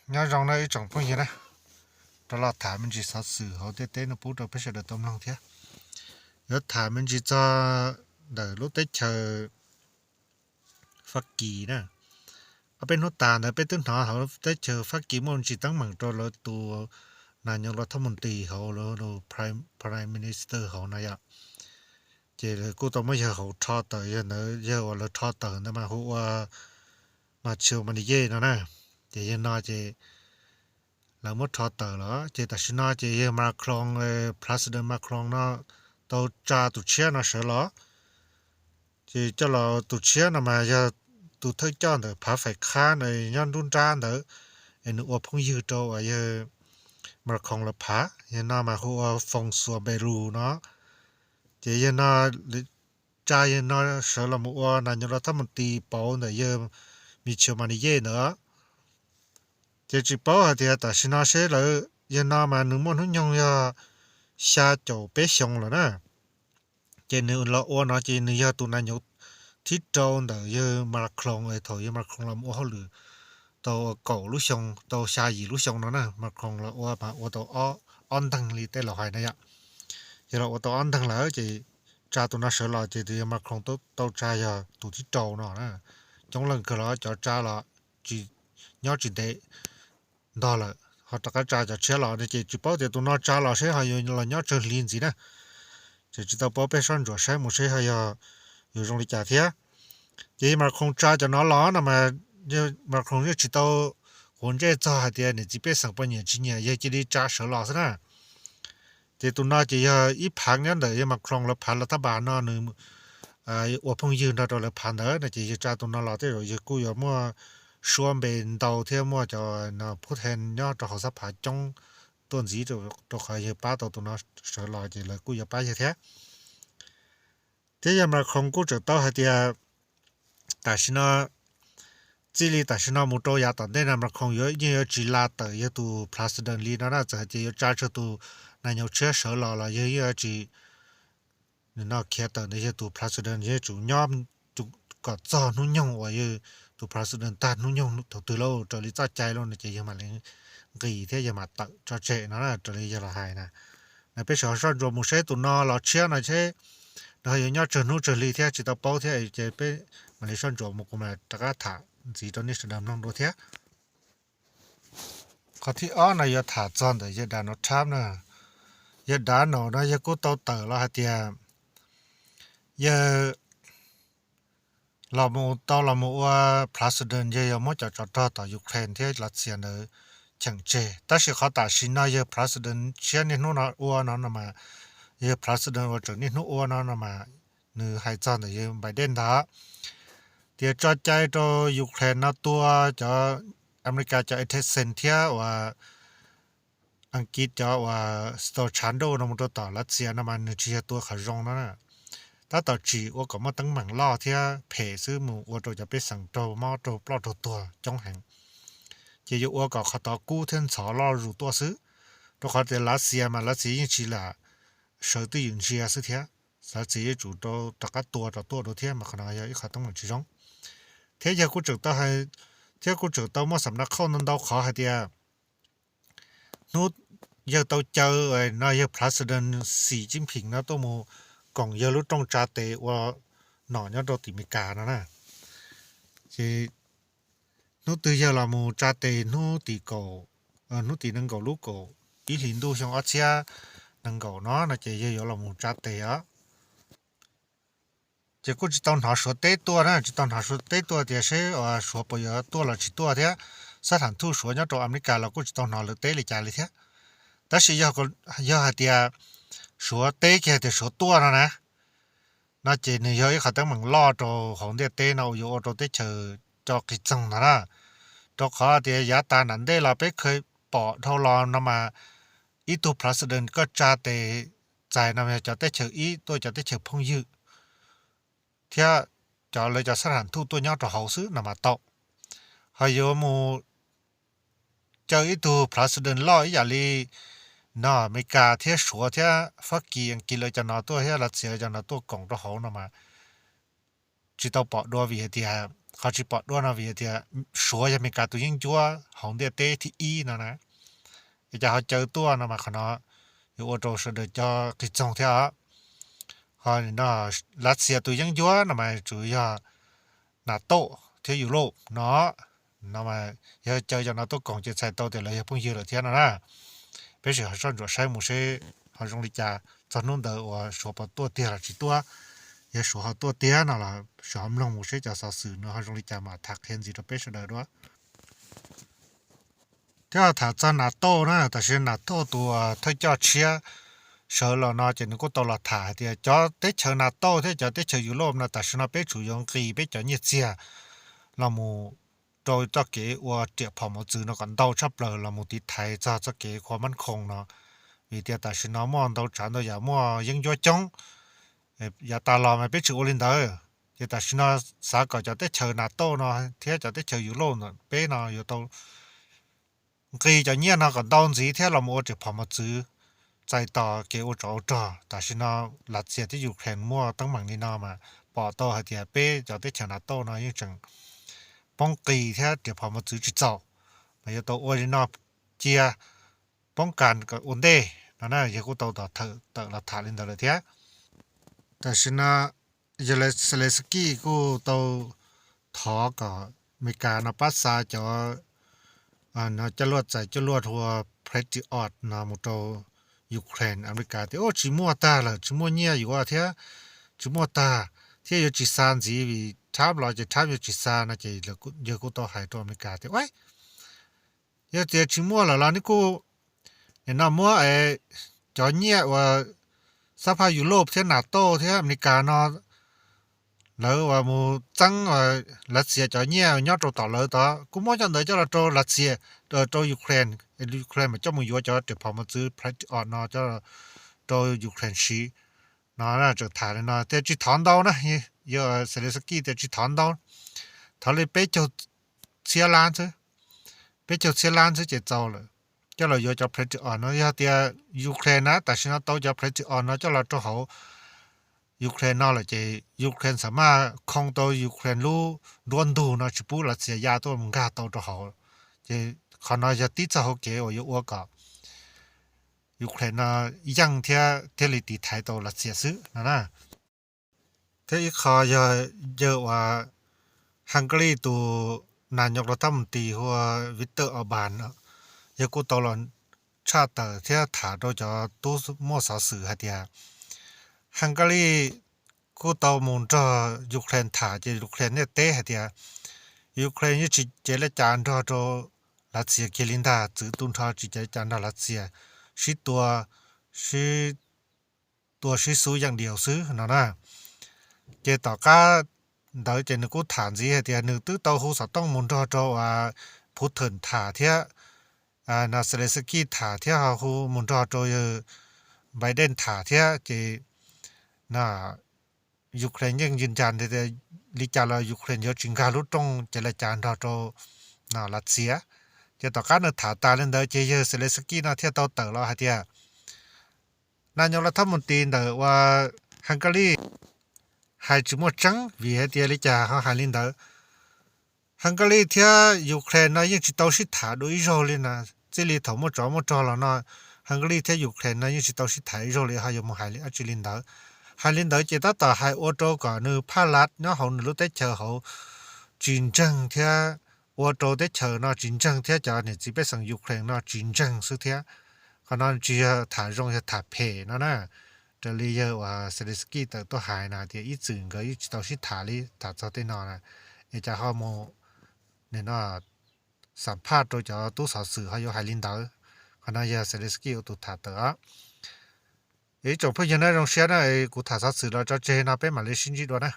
Nyob zoo na ib tsoom phooj ywg na, rov los tham me ntsis xov xwm hauv ntiaj teb no pub rau peb sawv daws tau mloog thiab. Yuav tham me ntsis txog ntawm lub teb chaws Fab Kis na. Ob peb hnub tas ntawd peb twb hnov hauv teb chaws Fab Kis muaj ntsis teeb meem rau lawv tus nas nyos los thoj mus ntis hauv lawv Prime Minister hauv no yom. Ces lawv kuj tau muab yawg hauv rho tawm, yawg ntawd yawg uas lawv rho tawm ntawd mas hu ua Michel Barnier no na. Ces yawg no ces lawv muab rho tawm los ces tam sim no ces yawg Macron, President Macron no tau tsa tus tshiab no sawv los. Ces coj los tus tshiab no mas yog tus thawj coj ntawm phav fais khab na nyob nruab nrab ntawd, es nws ua phooj ywg rau uas yawg Macron lawv phav. Yawg no mas hu ua François Bayrou no. Ces yawg no tsa yawg no sawv los mus ua nas nyos los thoj mus ntis pauv ntawm yawg Michel Barnier ntawd. Ces tsis paub hais tias tam sim no seb lawv, yawg no mas nws muaj hnub nyoog yog xya caum peb xyoo lawm na. Ces nws los ua no ces nws yog tus nas nyos thib rau ntawm yawg Macron es thaum yawg Macron los ua hauj lwm tau kaum lub xyoo, tau xya yim lub xyoo no na, Macron los ua mas ua tau ob nteeg li tej laus hais na yom. Yog los ua tau ob nteeg lawm ces tsa tus no sawv los ces tus yawg Macron tau tsa yog tus thib rau no na. Coob leej kawg los cov tsa los tsis, nyob tsis ntev ntog lawm ho rov qab tsa cov tshiab los no ces tsis paub tias tus no tsa los seb ho yuav los nyob tsawg hli ntxiv na. Ces tsis tau paub, peb soj ntsuam saib mus seb ho yog yuav zoo li cas thiab. Ces yawg Macron tsa cov no los no mas, yawg Macron yeej tsis tau quav ntsej txog hais tias niam txiv pej xeem puas nyiam tsis nyiam, yawg cia li tsa sawv los xwb na. Ces tus no ces yog ib phav nyob ntawm yawg Macron lawv phav lawv thab npas no nws ua phooj ywg nrog rau lawv phav ntawd no ces yawg tsa tus no los tej zaum yawg kuj yuav muaj suab npe ntau thiab muaj cov no phub then nyob rau hauv xab phav coob tuaj ntxiv, rau qhov yawg pab tau tus no sawv los ces lawv kuj yuav pab yawg thiab. Thiab yawg Macron kuj tseem tau hais tias tam sim no, txij li tam sim no mus rau yav tom ntej no Macron yuav yeej yuav tsis la tawm yawg tus president li no na, txawm hais tias yuav tsa tsawg tus nas nyos tshiab sawv los los yawg yeej yuav tsis no khiav tawm ntawm yawg tus president, yawg tsum nyob kom txog hnub nyoog uas yawg tus president tag hnub nyoog thaum twg lauj, raws li txoj cai lauj no ces yawg mam li nqis thiab yawg mam tawm tso tseg no na, raws li yawg los hais na. Na peb sawv soj ntsuam mus seb tus no los tshiab no seb nws ho yuav nyob tsawg hnub tsawg hli thiab tsis tau paub thiab ces peb mam li soj ntsuam mus kuv mam rov qab tham ntxiv rau nej sawv daws mloog dua thiab. Qhov thib ob no yuav tham txog ntawm yawg Donald Trump na. Yawg Donald no yawg kuj tau tawm los hais tias yawg los mus tau los mus ua president, yawg yuav muab cov tsov rog tom Ukraine thiab Lav Xias ntawd cheem tseg. Tab sis qhov tam sim no yawg president tshiab niaj hnub no ua no no mas, yawg president uas tseem niaj hnub ua no no mas nws hais txog ntawm yawg Biden ntag, tias tso cai rau Ukraine no tua cov Amelikas cov F sixteen thiab uas Askiv cov uas Storm Shadow no mus rau tom Lav Xias no mas nws tsis yog tua qhov zoo no na. Tab tom tsim ua kom muaj teeb meem loj thiab phem xwb mus ua rau cov pej xeem raug mob raug ploj raug tuag coob heev. Ces yuav ua kom qhov tod kub thiab ntxhov loj zus tuaj xwb, rau qhov tias Lav Xias mas Lav Xias yeej tsis lam sawv twj ywm ntsia xwb thiab, Lav Xias yeej tsum rov qab tua rau tuaj dua thiab mas qhov no yog ib qhov teeb meem tsis zoo. Thiab yawg kuj tseem tau, thiab kuj tseem tau muaj xam na khauj ntau ntau qhov hais tias hnub yawg tau caw no yawg president Xi Jinping no tuaj mus koom yawg lub rooj tsa tes ua nom nyob rau tim Amelikas no na. Ces hnub twg yawg los mus tsa tes hnub tim kaum, hnub tim nees nkaum lub kaum ib hlis ntuj xyoo ob txhiab nees nkaum no no ces yawg yuav los mus tsa tes os. Ces kuj tsis tau hnov Suav teb tuaj na, tsis tau hnov Suav teb tuaj tias seb Suav puas yuav tuaj los tsis tuaj thiab. Xab tham thuj Suav nyob rau Amelikas los kuj tsis tau hnov lawv teb li cas li thiab. Tab sis yog hais tias Suav teb kiag tias Suav tuaj no na, no ces nws yog ib qhov teeb meem loj rau hauv ntiaj teb no uas yuav ua rau teb chaws co qis txoog ntag na. Rau qhov tias yav tas nram ntej los peb kheev pom dhau los no mas ib tug president koj tsa tes txais no yog cov teb chaws ib tuaj cov teb chaws phooj ywg thiab cov lawv cov xab tham thuj tuaj nyob rau hauv xwb no mas tau. Ho yuav mus caw ib tug president loj ib yam li no Amelikas thiab Suav thiab Fab Kis, Askiv lawv cov no tuaj thiab Lav Xias lawv cov no tuaj koom rau hauv no mas tsis tau pom dua vim hais tias qhov tsis pom dua no vim tias Suav yog Amelikas tus yeeb ncuab hauv ntiaj teb thib ib no na. Es cas ho caw tuaj no mas qhov no yuav ua rau sawv daws cov qis txoog thiab os. Ho no Lav Xias tus yeeb ncuab no mas tsuas yog NATO thiab Europe no, no mas yog caw cov no tuaj koom ces txhais tau tias lawv yog phooj ywg lawm thiab no na. Peb sim ho soj ntsuam saib mus seb ho zoo li cas txog hnub ntawd uas Suav puas tuaj tiag los tsis tuaj. Yog Suav ho tuaj tiag no los sim ho mloog mus seb cov xov xwm no ho zoo li cas mas tham qhia ntxiv rau peb sawv daws dua. Thiab tham txog NATO na, tam sim NATO tus thawj coj tshiab sawv los no ces nws kuj tau los tham hais tias cov teb chaws NATO thiab cov teb chaws Europe no tam sim no peb tsum yuav nqis peb cov nyiaj txiag los mus rau txoj kev ua riam phom mos txwv no kom ntau tshaj plaws los mus tiv thaiv txog txoj kev qhuas mab khoom no. Vim tias tam sim no muaj ntau tsav ntau yam muaj yeeb ncuab coob, yav tas los mas peb tsis ua li ntawd. Ces tam sim no xav kom cov teb chaws NATO no thiab cov teb chaws Europe ntawm peb no yuav tau nqis cov nyiaj no kom ntau ntxiv thiab los mus ua riam phom mos txwv txais tos kev ua tsov ua rog. Tam sim no Lav Xias thiab Ukraine muaj teeb meem li no mas pom tau hais tias peb cov teb chaws NATO no yeej tseem poob qis thiab riam phom mos txwv tsis txaus, mas yuav tau ua li no cia poob kas kom ua ntej no na. Yawg kuj tau tawm los tham li ntawd lawm thiab. Tam sim no Zelensky kuj tau thov kom Amelikas no pab xa cov coj luaj txais coj luaj hu ua Patriot no mus rau Ukraine. Amelikas tias ua tsis muaj tag lawm, tsis muaj nyiaj yuav thiab, tsis muaj tag thiab yuav tsis xa ntxiv vim Trump los ces Trump yuav tsis xa no ces yawg kuj tau hais rau Amelikas tias yog tias tsis muaj lawm los neb kuj nim no muab cov nyiaj uas xab phaj Europe thiab NATO thiab Amelikas no lawv uas mus txeeb Lav Xias cov nyiaj nyob rau tom lawv tod kuj muab cov ntawd coj los rau Lav Xias, rau Ukraine, Ukraine mas coj mus yuav cov riam phom mos txwv Patriot no coj rau Ukraine siv no. Tseem tham li no tias tsis thov ntau na, yog Zelensky tias tsis thov ntau, thov li peb caug txhiab lab xwb, peb caug txhiab lab xwb ces txaus lawm. Coj los yuav cov Patriot no yog tias Ukraine na tam sim no tau cov Patriot no coj los rau hauv Ukraine no lawm ces Ukraine xam maj khoo tau Ukraine lub nruab ntug no tsis pub Lav Xias ya tuaj mus nkag tau rau hauv. Ces qhov no yog tib txoj hauv kev uas yuav ua kom Ukraine no yeej thiab thiaj li tiv thaiv tau Lav Xias xwb no na. Thiab ib qho yog yawg uas Hungary tus nas nyos lav thab mus tis hu ua Viktor Orban, yawg kuj tau los tshaj tawm thiab tham rau cov tub muaj xov xwm hais tias Hungary kuj tau mus nrog Ukraine tham ces Ukraine thiaj teb hais tias Ukraine yeej tsis cev li cas nrog rau Lav Xias kiag li ntag, txwv tu nrho tsis cev li cas nrog Lav Xias, sib tua, sib tua sib xub yeej diaus xwb no na. Ces tom qab ntawd ces nws kuj tham ntxiv hais tias nws twb tau hu xov tooj mus nrog rau Putin tham thiab, no Zelensky tham thiab ho hu mus nrog rau Biden tham thiab ces Ukraine yeej yws ncas tias li cas los Ukraine yuav tsis nkag lub rooj cev li cas nrog rau Lav Xias. Ces tom qab nws tham tas li ntawd ces yawg Zelensky no thiaj tau tawm los hais tias nas nyos lav thab mus tis ntawm ua Hungary hais tsis muaj tseeb vim hais tias li cas ho hais li ntawd. Hungary thiab Ukraine no yeej tsis tau sib tham dua ib zaug li na. Txij li thaum muaj tsov muaj rog los no Hungary thiab Ukraine no yeej tsis tau sib tham ib zaug li ho yuav mus hais dab tsi li ntawd. Hais li ntawd ces tab tom hais ua rau kom nws phaj lab nyob hauv nws lub teb chaws hauv tsis ntseeg thiab ua rau teb chaws no tsis ntseeg thiab cov niam txiv pej xeem Ukraine no tsis ntseeg xwb thiab. Qhov no tsis yog tham zoo, yog tham phem no na. Raws li yawg uas Zelensky tawm tuaj hais na tias ib txwm nkawd yeej tsis tau sib tham li tham txog tej no na, es cas ho mus nim no xam phaj rau cov tub xov xwm ho yuav hais li ntawd. Qhov no yog Zelensky ua tus tham tawm os. Ib tsoom phooj ywg na, zoo siab na, kuv tham xov xwm los tso tseg no peb mam li sib ntsib dua na.